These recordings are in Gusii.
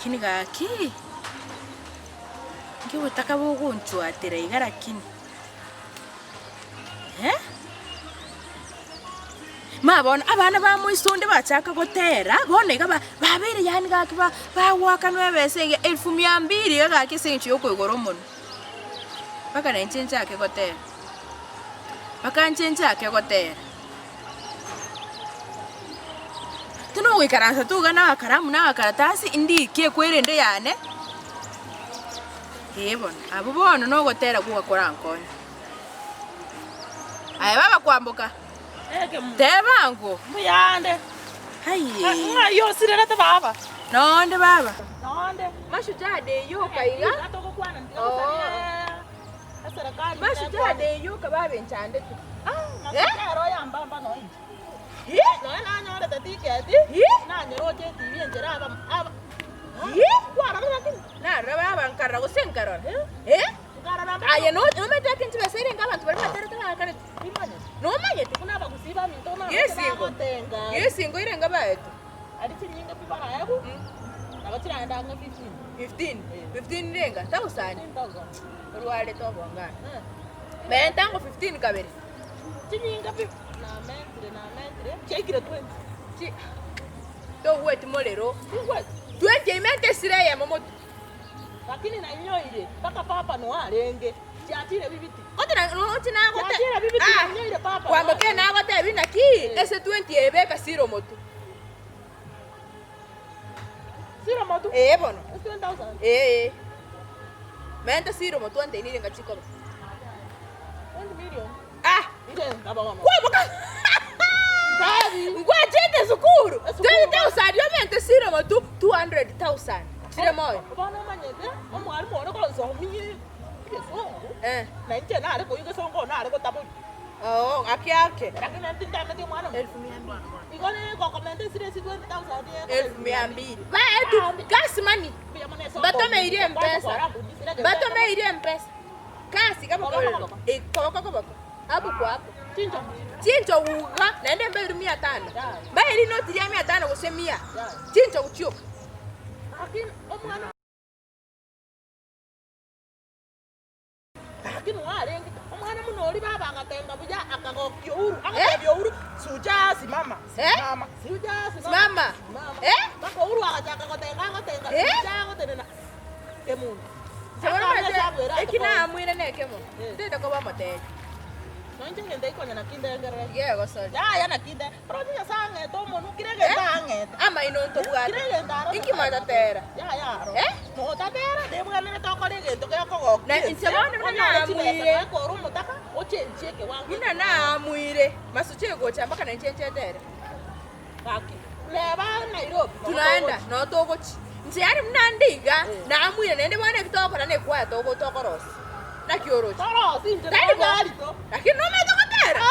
Lakini gaki, inki obotaka bogonchwatera iga lakini? Eh? Ma bono abana ba moisonde bachaka gotera, bono iga ba babeire yaani gaki ba bagoakanwa ebesa eye elfu mia mbili iga gaki ase eng'encho ya okoigora omonwe. Mpaka na inche nchake gotera, mpaka inche nchake gotera. Tinogoikaransa tu iga na akaramu na akaratasi ndike ekwerende yane, eh bono, abwo bono nogotera gwoka korankonye. Aye baba kwamboka, teba ango. Mbuyande. Aye. Ng'ai osirerete baba? Nonde baba. Nonde. Mashujaa day yoka iga. Iga togokwana ntiga gosabire eserekari. Mashujaa day yoka baba enchandete. Ah, mashujaa ero oyambamba noe inche. Noe nanyorete tiketi, nanyeroche etibi enchera aba aba. Kwarora lakini? Narora baba nkarora gose nkarora. Eh? Nkarora mpaka. Aye no nomanyete ake nchibesa ere enga abanto baria baterete baakanete. Timanyeti. Nomanyete? Buna abagusii baminto buna abache Gesingo. bagotenga. Gesingo ere enga baetwe. Aria chinyinga pi baraegwe, nabo chiraende ang'e 15. 15? 15 renga? Thousand? 15,000. Orwarete obongo aye. Eh. Menta ango 15 kabere. Chinyinga pi namentire namentire chiaikire 20. Chi togweti morero. Tingweti. 20 eyio menta esira eyemo motwe. Lakini nainyoire mpaka papa noe arenge, chiachire bibiti. Gote na roche nagote Chiachire bibiti Ah, nainyoire papa kwamboka noe. nagotebi naki ase 20 eye beka siro motwe. Siro motwe? Ee bono. Ase 20,000? Ee. Menta siro motwe ontenire ng'a chikoba. 20 million? Ah! Irenga bono. Kwamboka Ntebi. Ngwachete esukuru. Esukuru. 20,000 omente siro motwe 200,000. Chire moyo. Bono omanyete, omwalimu one gonsomia egesongo, Eh. na inche nare koigwa egesongo oo nare gotaboria. Oo, ake ake. Lakini nari tintameti omwana omonto. Elfu mia mbili. Igo gokomenta esire esi 20,000 Elfu mia mbili. Baetu cash money. Batomeire M-Pesa. Batomeire M-Pesa. Kasi kabo Koboko, Eh, koboko koboko. Hapo kwa hapo. Chincho. Chincho uga naende mbairi mia tano. Yeah. Mbairi noti ria mia tano gose mia. Yeah. Chincho gochioka. Lakini omwana Lakini warenge omwana buna oria baba agatenga buya akagokia Uhuru agatebia Uhuru suja simama Eh? simama suja simama Simama. simama Eh? mpaka Uhuru agachaka gotenga agotenga Eh? suja agotenena kemunto Bono Akaba omanyete, esabu ere eki atokonye. naamwire nekemo, Eh. ntete koba omotebi. Noinche egento ikonya naki ndengerere. Iga egosori. Yaya naki nde oroche Nyasaye ang'ete omonwe kera egento Eh? ang'ete. Amaino ntobwate. Kera egento aro Inki Nyasaye mwatatera? Yaya aro. Eh? Motatera nebwenerete okore egento gekogokia Na inche bono buna onyore chibesa naamwire. noe kore omotaka ochenchie ekewango Buna naamwire, masucha egocha mpaka nainche nchetere. Gaki neba Nairobi nogo Tunaenda, togochi. noo togochi. Inche yaani buna nde iga, Eh. naamwire naende bono eki togokora na ekwaya togo tokorosia. Naki oroche? Torosi inche Tari bo. nonyari to. Lakini nomanyete gotera?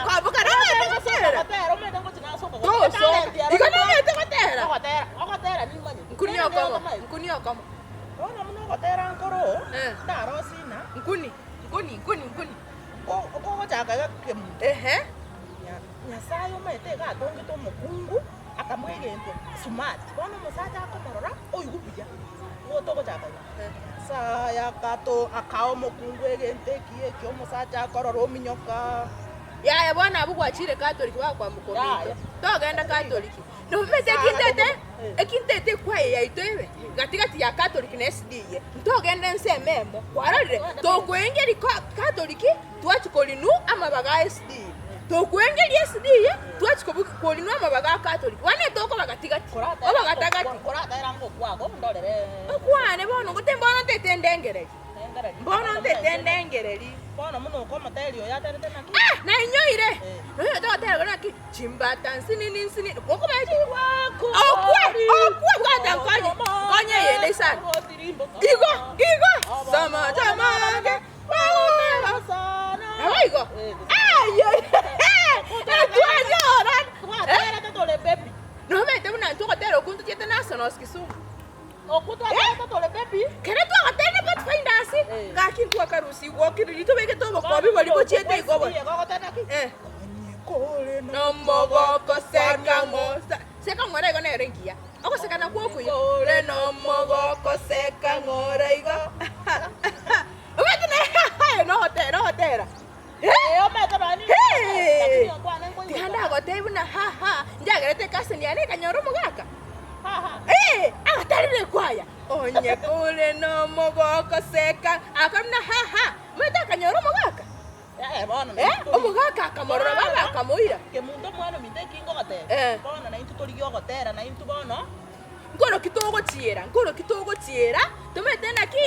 Kwamboka nomanyete gotera? Ogotera omanyete ngochi nasoka gotera. Tosoka. Igo nomanyete gotera? Ogotera, ogotera nimanyete. Nkuni okomo, nkuni okomo. Bono buna ogotera nkoro, Eh. ndarosina. Nkuni, nkuni, nkuni, nkuni. Okogochaka iga kemunto. Ehe. Nyasae omanyete iga atongete omokungu, akamoa egento smart. Bono omosacha akomorora, oigwe buya, nigo togochaka iga. Nyasae akato akaa omokungu egento ekiya ekio omosacha akorora ominyoka. Yaya bono abwo gwachire Catholic bakwamboka ominto. Yaya. Togenda Catholic. Nomanyete ekintete ekintete ekwaya yaito ebe gati gati ya Catholic na SDA. Ntogenda ensemo emo. Kwarorire? Tokoengeria Catholic twachia korinwa amabaga a SDA. Tokoengeria SDA twachia kobu korinwa amabaga a Catholic. Bono etokoba gati gati. Oba gatagati. Koratera ngokwago ndorere. Okwane bono ngote mbono ntete ndengereri. Mbono ntete ndengereri. Bono buna okomoteria oyo aterete naki? Ah! Nainyoire. Eh. Noyo togotera naki chimbata nsinini nsinini. Okomaeti? Okwe! Okwe! Bwata nkonye. Nkonye eyende isano. Igo! Igo! Soma chamange. Nabo igo. Aye! Natwanyora. Twaterete tore baby. Nomanyete buna intwe ogotera okwo ntochiete Nationals Kisumu. Okwo twaterete tore baby. Kere twagoteire Pathfinders, Eh. gaki ntwakarusigwa okiriri tobegete obokobi boria bochiete igo bono. Eh. Nomogoko seka ng'o. Seka ng'ora igo nere engiya. Ogoseka nakwo okuya. ha ha, njagerete ecousin yane ekanyora omogaka. Ee, agatarire ekwaya, onye kore nomogoko seka, akora buna ha ha, omanyete akanyora omogaka. Eh, bono Eh, naintwe tori- omogaka akamorora Bono, baba akamoira. Kemunto omwana ominto eki ngogotebia, Eh. bono naintwe torigie ogotera naintwe bono. Nkoroki togochiera, nkoroki togochiera, tomanyete naki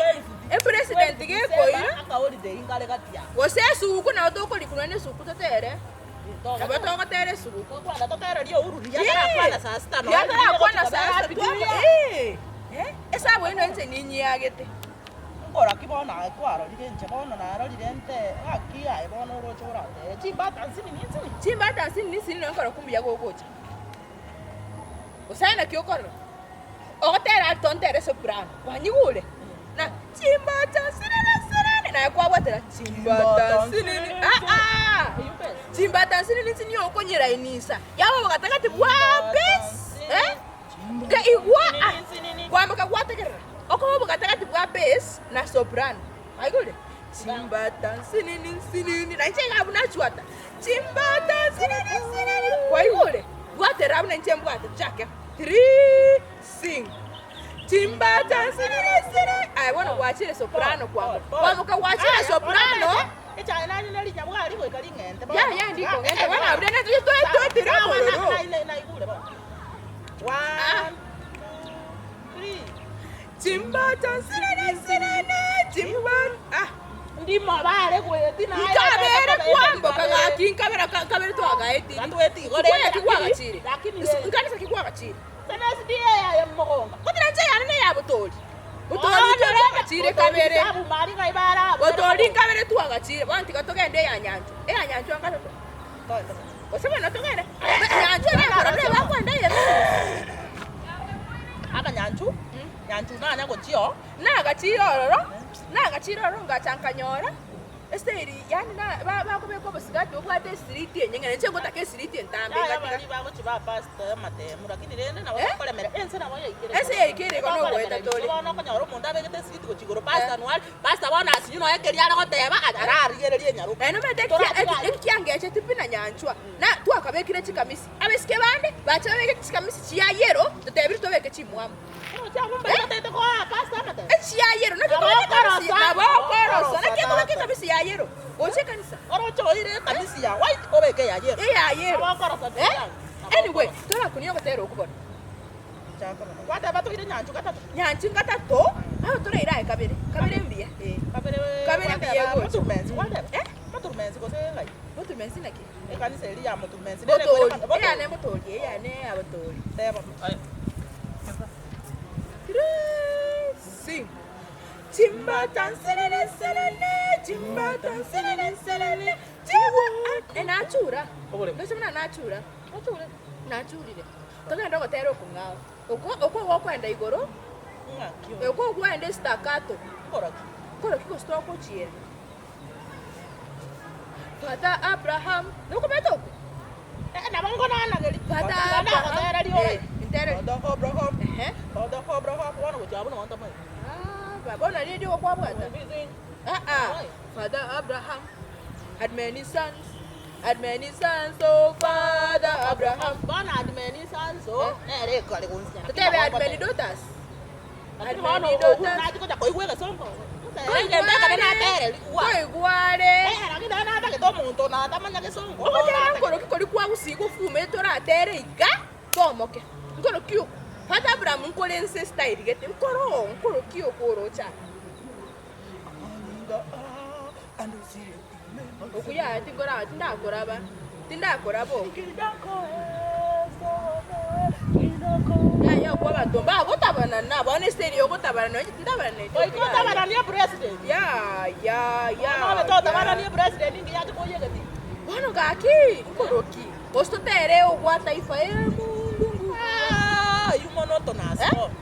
epresident gekoira. Aka holiday nkare gati yabo. Gose esuguku nabo tokorikwa nonya na esuguku totere, nabo togotera esuguku. Tokwana totererie Uhuru riria atarakwana saa sita Riria atarakwana saa sita twako eh, eh, esabu eyio inche ninyiagete. Nkoraki bono aye kwarorire inche bono narorire nte gaki aye bono oroche oratebe chimbata nsinini nsinini. Chimbata nsinini nsinini nonya nkorokwa mbuya gogocha. Gose aye naki okorora? Ogotera aria tontere soprano, kwanyigure? Na chimbata nsinini nsinini, naye kwabwatera chimbata nsinini aa chimbata nsinini nsinini okonyerainisa, yaba obogatagati bwa bass eh, ga igwa ah, kwamboka gwategerera, okoba obogatagati bwa bass na soprano, kwaigure? Chimbata nsinini nsinini, na inche iga abwo nachwata, chimbata nsinini nsinini, kwaigure? Bwaterera buna inche mbwate, tochake, three, sing. Chimbata nsinini nsinini, aye bono gwachire soprano kwamboka, kwamboka gwachire soprano. Echae nanye ne rinyabwari goika ring'ente Ya ya ndiko ng'ente bono abwo rende toetire obororo. Naigure bono. One, two, three. Chimbata nsinini nsinini chimba ah. Ndimo bare goeti naye Nkabere kwamboka gaki nkabera nkabere twagaetiri. Gatweti igo Kwaya rende ki gwagachire? lakini Is- Nkanisa ki gwagachire? Senesi die yaye mogonga. Gotera nche yane ne ya botori. Botori ntwe twagachire kabere. Sabu mari ngai bara. Botori nkabere twagachire. Bono tiga togende eya nyanchwa. Eya nyanchwa nkatato. Gose bono togende. Nyanchwa nekoro nebakwenda eye. Aba nyanchu, nyanchu nanya gochia oo. Nagachire ororo, nagachire ororo ngacha nkanyora estairi yaani na ba bakobeka obosigati bobwate esiriti enyeng'ene, inche ngotaka esiriti entambe Yaya ngatiga. baria bagochia ba pastor amatemu lakini rende nabo Eh? bakoremera ense nabo yaikire. Ense yaikire igo nogoeta tore. Bono okonyora omonto abegete esiriti gochia igoro pastor nwari, pastor bono asinyu nonya keria are goteba ararigererie enyaroka. Naende omanyete Toratiga ekia ekiangecheti pi na nyanchwa, na twakabekire chikamisi, abaiseke bande bacha babegete chikamisi chia yellow, totebire tobeke chimwamu. Echia yellow, naki okobeka ekamisi nabo okorosa, naki okobeka ekamisi ya yellow gocha ekanisa. Eya yellow. Eh? Anyway, torakunia ogotera okwo bono. Nyanchu gatato, abo toraire aye kabere, kabere mbuya, eh. Kabere mbuya gocha. Eh? Motumensi naki? Botori, eyane motori, eyane ya botori. Sing. Chimbata nserere nserere, chimbata nserere nserere, chiwa. Ah, nachura. Ndoche buna nachura. Nachurire. Togende ogotera okong'ao. Oko oko gokoenda igoro, oko ogwende staccato. Nkoroki gose togochiera. Father Abraham, nokomanyete okwo? Father Abraham, eh, ntereri. Ehe. Ah, bono riria okwabwata. Ah, ah. Father Abraham had many sons, had many sons, oh Father Abraham. Totebe had many daughters. Had many daughters. Koigware. Ogotera nkoroki koria kwa gusii gofume toratere iga tomoke. Nkoroki oko. Father Abraham nkore nse style gete nkoroo nkoroki oko oroche aa. Okwo yaya tinkora tindakoraba tindakoraba okwo. Yaya okwo abanto mbagotabanana bono ase eria ogotabana nonye tindabarana na Goika otabaranie president. Yaya Bono obe totabaranie president ninki yache koyia egetii. Bono gaki nkoroki gose totere ogwa taifa ee Mungu ngu. Aah aywo mono tonasi Eh? bono.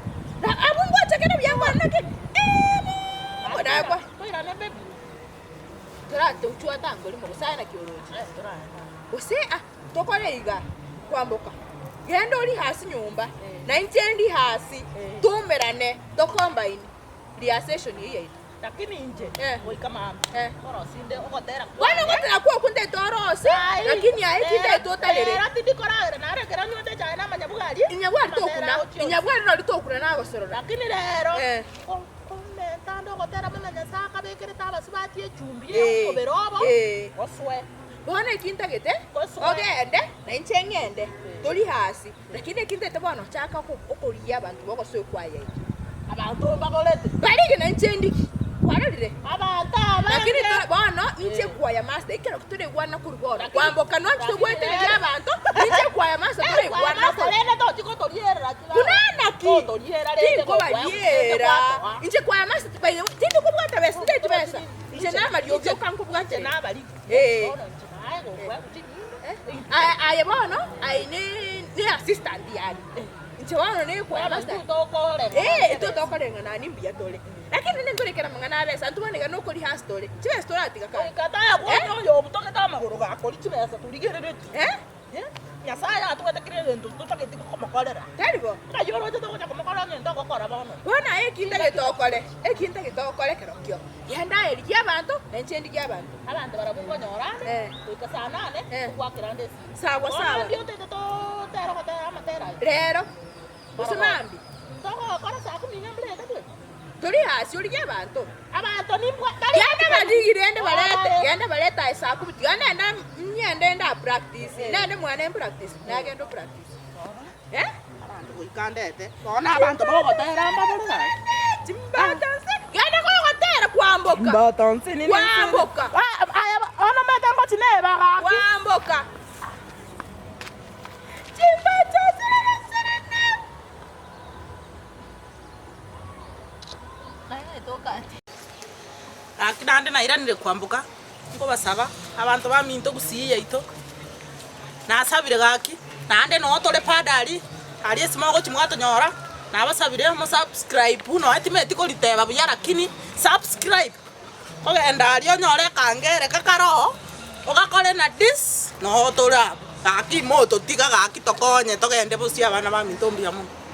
Na abwo ngwachakera buya nkore naki ee Mungu nakwa. Toirane baby. Toratochwa tangorimo gose aye naki oroche. Gose ah tokore iga kwamboka genda orihasi nyomba na inche ndihasi toumerane tokombaini rehearsation eyio yaito. Lakini inche Eh. goika mambia Eh. nkorosia inde ogotera Bono kwane. ogotera kwokwo ntaete orose, Ai, lakini aye rero- tintagete otarere. rero tindi koragera naro ekero nywete echae na amanyabwari, Inyabwari amatera tokuna, agochia inyabwari nori tokuna nagosorora. Lakini rero Eh. ko- komenta ande ogotera buna Nyasae akabekerete abasubati echumbi Eh, y'omobere obo, eh. goswe. Bono eki ntagete, Goswe. ogende, na inche ng'ende, tori hasi, lakini eki ntagete bono chaka oko- okorigia abanto bogosoa ekwaya eye. Abanto mbagorete. Barige na inche ndiki, kwarorire? Abanto abange. Lakini to bono ninche ekwaya master, ekero toraigwana korwa bono, Lakini- kwamboka nonye lakini togwetereria rero- abanto, ninche ekwaya master Ekwaya toraigwana master korwa. rende tochi gotoriera chibara. Buna naki? Totoriera rende Tinkobariera. gokwaa. Inche kwaya master by the way, tindi kobwata besa, tindeti besa. Inche namariogi oka Inche nkobwatera. nabarigi. Eh. Bono inche naye gokwaa chinyimbo. Aye aye bono, aye ne ne assistant yane. Inche bono ne choir master. Eh, intwe tokoreng'ana mbuya tore. Lakini rende ntorekere amang'ana a besa, intwe bono iga nokori rehearse tore. Chibesa toratiga kare. Goika tagwete oyo obutogete amagoro gakori chibesa torigereretie. Eh? Eh, Nyasaye atwete kera egento totageti komokorera. Tari bo? Ng'ai oroche togocha komokorera ngento ogokora bono? Bono aye eki ntagete okore, eki ntagete okore kerokio, genda aye rigia abanto, na inche ndigie abanto. Abanto barabwo nkonyora ande, Eh. goika saa nane, Eh. ogwakera ande esimi. Sawa Bono sawa. mambia otete totere ogotera amatera aya. Rero, gose mambia. Togokora saa kumi ng'a mburete twensi. Tori ase origie abanto. Abanto nimbwa tari Genda barigi rende barete, Ore. genda barete aye saa kumi. Tiga nende nyende nda practice, nende mwane practice, nagenda practice. Eh? Abanto goika ndete. Bono abanto bogotera mbabore gaki. Chimbata nse. Genda kogotera kwamboka. Mbata nse nini Kwamboka. Aya ono mete ngochi neba gaki. Kwamboka. Chimbata nse. Gaki naende nairanire kwamboka, nkobasaba abanto baminto gusii yaito, nasabire gaki, naende noo tore bado aria, aria ase mogochia mwatonyora, nabasabire mo subscribe nonye timanyeti koriteba buya lakini subscribe, kogenda aria onyore ekangere kakare oo, ogakore na dis, noo tore abwo, gaki mototiga gaki tokonye togende bosio abana baminto mbuya mono.